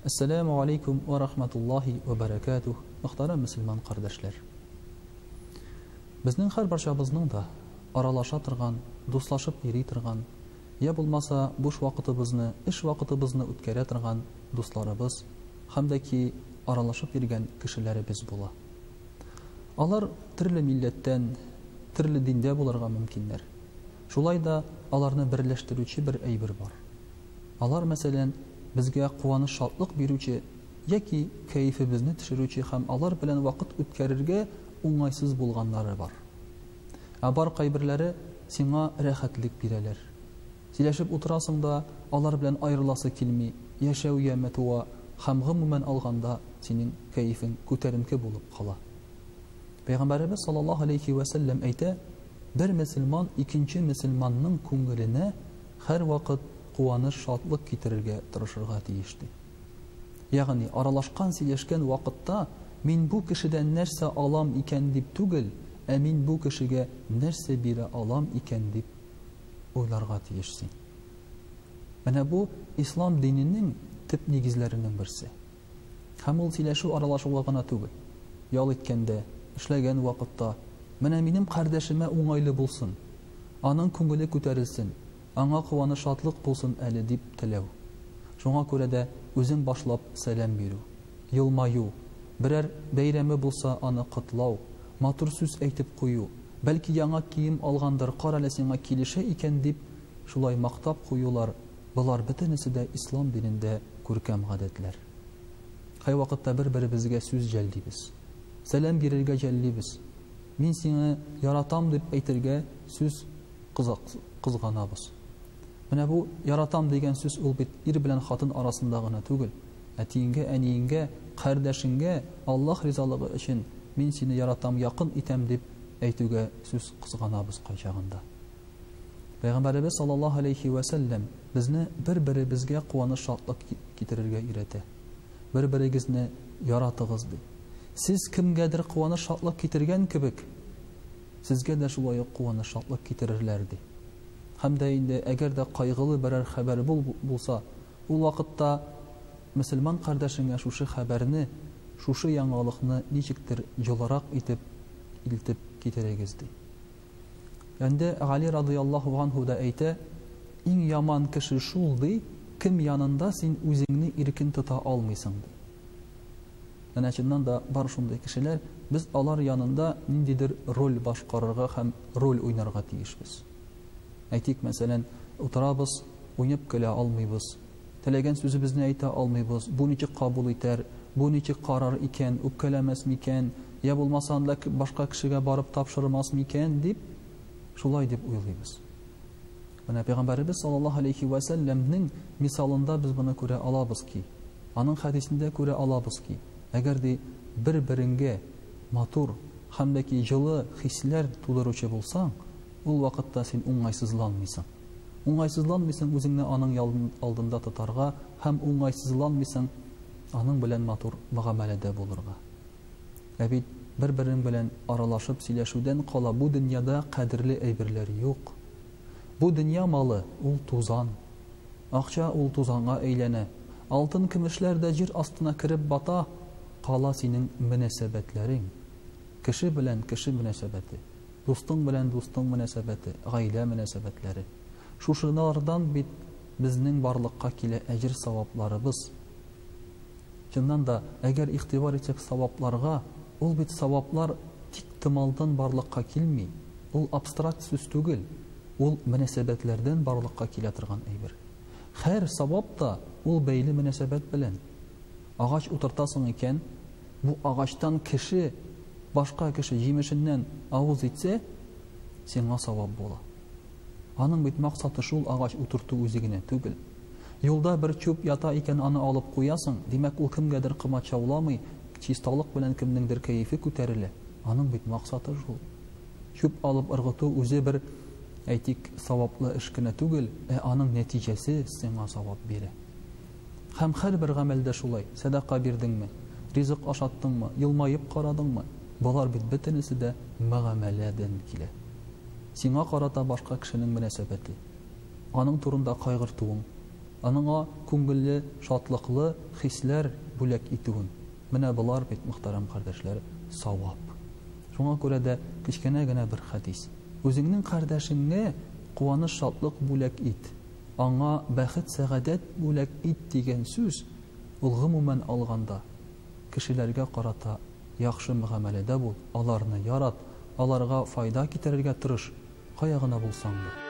Әссәләмү алейкум вә рахматуллаһи вә бәрәкәтүһ, мөхтәрәм мөселман кардәшләр! Безнең һәрбарчабызның да аралаша торган, дуслашып йөри торган, я булмаса буш вакытыбызны, эш вакытыбызны үткәрә торган дусларыбыз һәм дә ки аралашып йөргән кешеләребез була. Алар төрле милләттән, төрле диндә булырга мөмкиннәр. Шулай да аларны берләштерүче бер әйбер бар. Алар, мәсәлән, безгә куаныч-шатлык бирүче яки кәефебезне төшерүче һәм алар белән вакыт үткәрергә уңайсыз булганнары бар. Ә бар кайберләре сиңа рәхәтлек бирәләр. Сөйләшеп утырасың да, алар белән аерыласы килми, яшәү яме туа һәм гомумән алганда синең кәефең күтәренке булып кала. Пәйгамбәребез саллаллаһу алейһи вә сәлләм әйтә, Бер мөселман икенче мөселманның күңеленә һәрвакыт куаныч-шатлык китерергә тырышырга тиеш, ди. Ягъни, аралашкан-сөйләшкән вакытта мин бу кешедән нәрсә алам икән дип түгел, ә мин бу кешегә нәрсә бирә алам икән дип уйларга тиеш син. Менә бу ислам диненең төп нигезләренең берсе. Һәм ул сөйләшү-аралашуга гына түгел. Ял иткәндә, эшләгән вакытта, менә минем кардәшемә уңайлы булсын, аның күңеле күтәрелсен, аңа куаныч-шатлык булсын әле дип теләү. Шуңа күрә дә үзең башлап сәлам бирү, елмаю, берәр бәйрәме булса, аны котлау, матур сүз әйтеп кую, бәлки яңа кием алгандыр, карале сиңа килешә икән дип шулай мактап куюлар, болар бөтенесе дә ислам динендә күркәм гадәтләр. Кайвакытта бер-беребезгә сүз жәллибез. Сәлам бирергә жәллибез. Мин сине яратам дип әйтергә сүз кызганабыз. Менә бу яратам дигән сүз ул бит ир белән хатын арасында гына түгел. Әтиеңгә, әниеңгә, кардәшеңгә Аллаһ ризалыгы өчен мин сине яратам, якын итәм дип әйтүгә сүз кызганабыз кайчагында. Пәйгамбәребез саллаллаһу алейһи вә сәлләм безне бер-беребезгә куаныч-шатлык китерергә өйрәтә. Бер-берегезне яратыгыз, ди. Сез кемгәдер куаныч-шатлык китергән кебек, сезгә дә шулай ук куаныч-шатлык китерерләр, ди. Һәм дә инде, әгәр дә кайгылы берәр хәбәр булса, ул вакытта мөселман кардәшеңә шушы хәбәрне, шушы яңалыкны ничектер җылырак итеп илтеп китерегез, ди. Инде Гали радыяллаһу ганһу да әйтә, Иң яман кеше шул, ди, кем янында син үзеңне иркен тота алмыйсың, ди. Менә чыннан да бар шундый кешеләр, без алар янында ниндидер роль башкарырга һәм роль уйнарга тиешбез. Әйтик, мәсәлән, утырабыз, уйнап көлә алмыйбыз, теләгән сүзебезне әйтә алмыйбыз, бу ничек кабул итәр, бу ничек карар икән, үпкәләмәс микән, я булмаса анда башка кешегә барып тапшырмас микән, дип, шулай дип уйлыйбыз. Менә Пәйгамбәребез саллаллаһу алейхи вә сәлләмнең мисалында без моны күрә алабыз ки, аның хәдисендә күрә алабыз ки, әгәр ди бер-береңгә матур һәм дә ки җылы хисләр тудыручы булсаң, ул вакытта син уңайсызланмыйсың. Уңайсызланмыйсың үзеңне аның алдында тотарга һәм уңайсызланмыйсың аның белән матур мөгамәләдә булырга. Ә бит бер-берең белән аралашып сөйләшүдән кала бу дөньяда кадерле әйберләр юк. Бу дөнья малы, ул тузан. Акча ул тузанга әйләнә. Алтын-көмешләр дә җир астына кереп бата, кала синең мөнәсәбәтләрең. Кеше белән кеше мөнәсәбәте, дустың белән дустың мөнәсәбәте, гаилә мөнәсәбәтләре. Шушылардан бит безнең барлыкка килә әҗер-савапларыбыз. Чыннан да, әгәр игътибар итсәк савапларга, ул бит саваплар тик томалдан барлыкка килми, ул абстракт сүз түгел, ул мөнәсәбәтләрдән барлыкка килә торган әйбер. Һәр савап та ул бәйле мөнәсәбәт белән. Агач утыртасың икән, бу агачтан кеше, башка кеше җимешеннән авыз итсә, сиңа савап була. Аның бит максаты шул агач утырту үзе генә түгел. Юлда бер чүп ята икән, аны алып куясың, димәк, ул кемгәдер комачауламый, чисталык белән кемнеңдер кәефе күтәрелә. Аның бит максаты шул. Чүп алып ыргыту үзе бер, әйтик, саваплы эш кенә түгел, ә аның нәтиҗәсе сиңа савап бирә. Һәм һәрбер гамәлдә шулай, сәдака бирдеңме, ризык ашаттыңмы, елмаеп карадыңмы, болар бит бөтенесе дә мөгамәләдән килә. Сиңа карата башка кешенең мөнәсәбәте, аның турында кайгыртуың. аныңа күңелле, шатлыклы хисләр бүләк итүең, менә болар бит, мөхтәрәм кардәшләр, савап. Шуңа күрә дә кечкенә генә бер хәдис. Үзеңнең кардәшеңә куаныч-шатлык бүләк ит, аңа бәхет-сәгадәт бүләк ит дигән сүз, ул гомумән алганда, кешеләргә карата яхшы мөгамәләдә бул, аларны ярат, аларга файда китерергә тырыш, кая гына булсаң да.